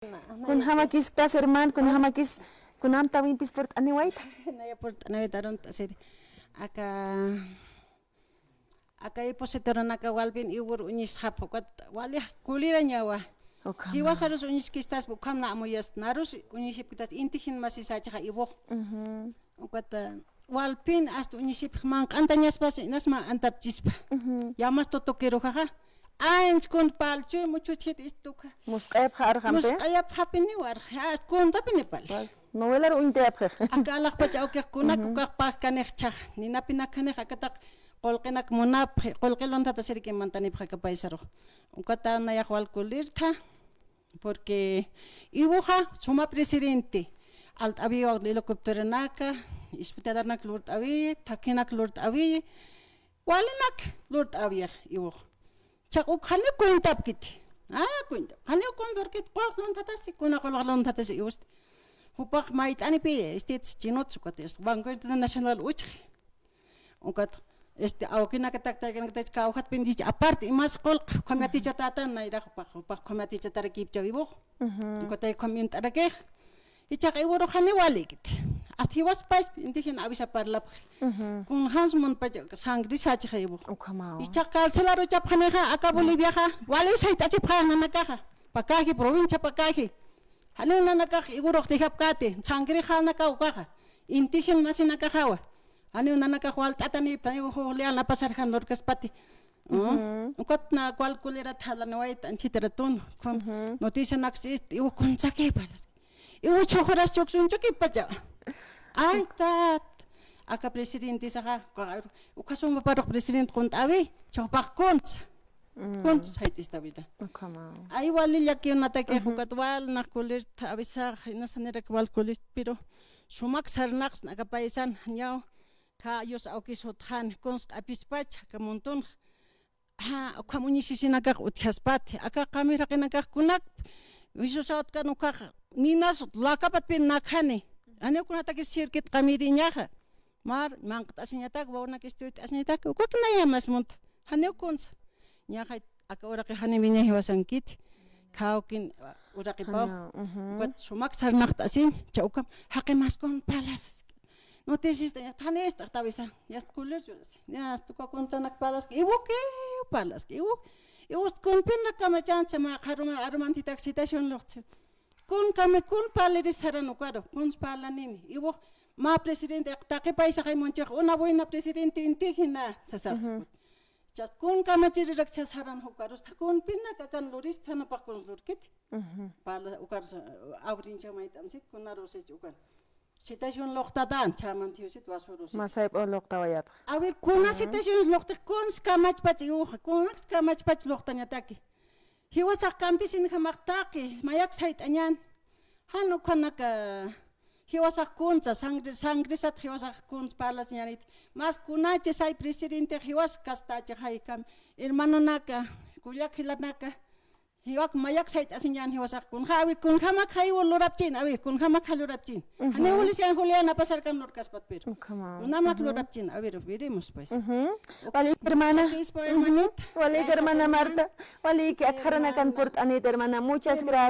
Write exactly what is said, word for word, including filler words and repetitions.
Kunjamakis, hermano, kunjamakis, kunamtawinpis purt'aniwayta. Naya purt'aniwayta arunt'asiri. Aka, aka ipusitorunaka walpin iwur uñisxapxi, ukat walix kulirañawa. Ukhama. Jiwasarus uñiskistaspa, ukham amuyas, narus uñisipkitas, intikin masisachaxa iwux. Ujú. Ukat, walpin asta uñisipx manq'antañaspas, inas manq'antapchispa. Ujú. Yamas tutukiruxaxa. Anchkun palchuy muchuchit istuka. Musq'ayapxa arxampi? Musq'ayapxapiniw arxa, asta kuntapini pal. Pues, novelar uñtayapxix. Aka alaxpach awkix kunak ukax pagkanix chhax. Ninapinakxanix akataq qullqinak munapxi, qullqi lunthatasiriki mantanipxa aka paysarux. Ukata nayax wal kulirtha. Porque iwuxa suma presidente, alt'awiwa helicópteronaka, hospitalanak lurt'awi, thakinak lurt'awi, walinak lurt'awiyax iwux. Chaq uk janiw cuentapkiti. Ah, cuenta. Janiw kun lurkit, qullq lunthatasi, kuna qullq lunthatasi iwusti. Jupax mayt'anipi, este, chinuts, ukat, este, Banco Internacional uchxi. Ukat, este, awkinakatak, taykanakatak, kawjatpin, dicha, aparte, imas qullq, ukham yatichatätan, nayrax, jupax, jupax, ukham yatichatarakipchaw iwux. Ujú. Ukatay ukham imt'arakix. Ichax iwurux janiw walikiti. Asta jiwas payspi, indígena awisa parlapxi. Ujú. Kunjams munpacha sangrisachixa iwux. Ukhamaw. Ichax carcelaru chapxanixa, aka Boliviaxa, wali sayt'achipxa nanakaxa. Pacaje, provincia Pacaje. Janiw nanakax iwurux dejapkäti, sangrixa nanakaw ukaxa. Indígena masinakaxawa. Janiw nanakax walt'atanipta, janiw Juliana pasarjan lurkaspati. Ujú. Ukat na cual culera thalaniwayta anchitaratun. Ujú. Noticianaks ist, iwux kunsaki parlaski. Iwux chhuxuras chuksunchukipacha. Ay, tat. Aka presidentesaxa, uka, uka suma parux presidente qunt'awi, chawpax kunsa. Mm. Kunsa, sayt'istawita. Ukhama. Ay, wali llakiwnatakix, ujú, ukat wal nax kulirta awisax, inasanirak wal kulirta, pero sumak sarnaqsna aka paysan, ñaw, kayus awkis jutxan, kuns q'apispach, aka muntunx. Ukham uñisisinakax utjaspati, aka qamir jaqinakax kunak, Jesús awtkan ukax, ninas lakapatpin nakjani, janiw kunatakis sirkit qamiriñaxa. Mar, manqt'asiñatak, wawnak estudiat'asiñatak, ukak nayamas munta. Janiw kunsa. Ñaxay, aka uraqi janiw wiñay jiwasankiti. Khawkin, uraqipaw. Janiw, ujú. Ukat sumak sarnaqt'asiñ, cha ukam, jaqi mas kun palas. Noticiasta, ya, thanist'ax tawisa. Ya, kulir, ya, tuka kunsanak palaski. Iwuki, palaski, iwuk. Iwus kunpin la kamachancha ma, aruma, arumantitak citación luqchi. Kun kami, kun paliris saran ukaru, kun parlanini. Iwux, mä presidente, taqi paysaxay munchix, una buena presidente indígena, sasax. Ujú. Chas kun kamachirirak chas saran ukarus, ta kun pina kakan luris, tanapax kun lurkit. Ujú. Parla, ukar sa, abrincha mayt'ansit, kunarusich ukan. Citación luqtatan, chaman thiwsit, wasurusit. Masayp o luqtawayapx. A ver, kuna citación luqtix, kuns kamachpach iwuxa, kuns kamachpach luqtañataki. Jiwasax campesino jamax taqi, mayak sayt'añan. Jan ukhanaka, jiwasax kunsa, sangre, sangresat jiwasax kuns parlasiñanit. Mas kunachi say presidente jiwas kastachixay kam, hermanonaka, kullak jilanaka, jiwak mayak sayt'asiñan jiwasax kunja, a ver, kunjamak jaywa lurapchin, a ver, kunjamak ja lurapchin. Ujú. Janiw Julián, Juliana pasarkan lurkaspat, pero. Ukhama. Kunamak lurapchin, a ver, veremos, pues. Ujú. Walik, hermana. Chakispa, hermanita. Ujú. Walik, gracias, hermana Marta. Walik, akxaranakan purt'anit, hermana. Muchas gracias.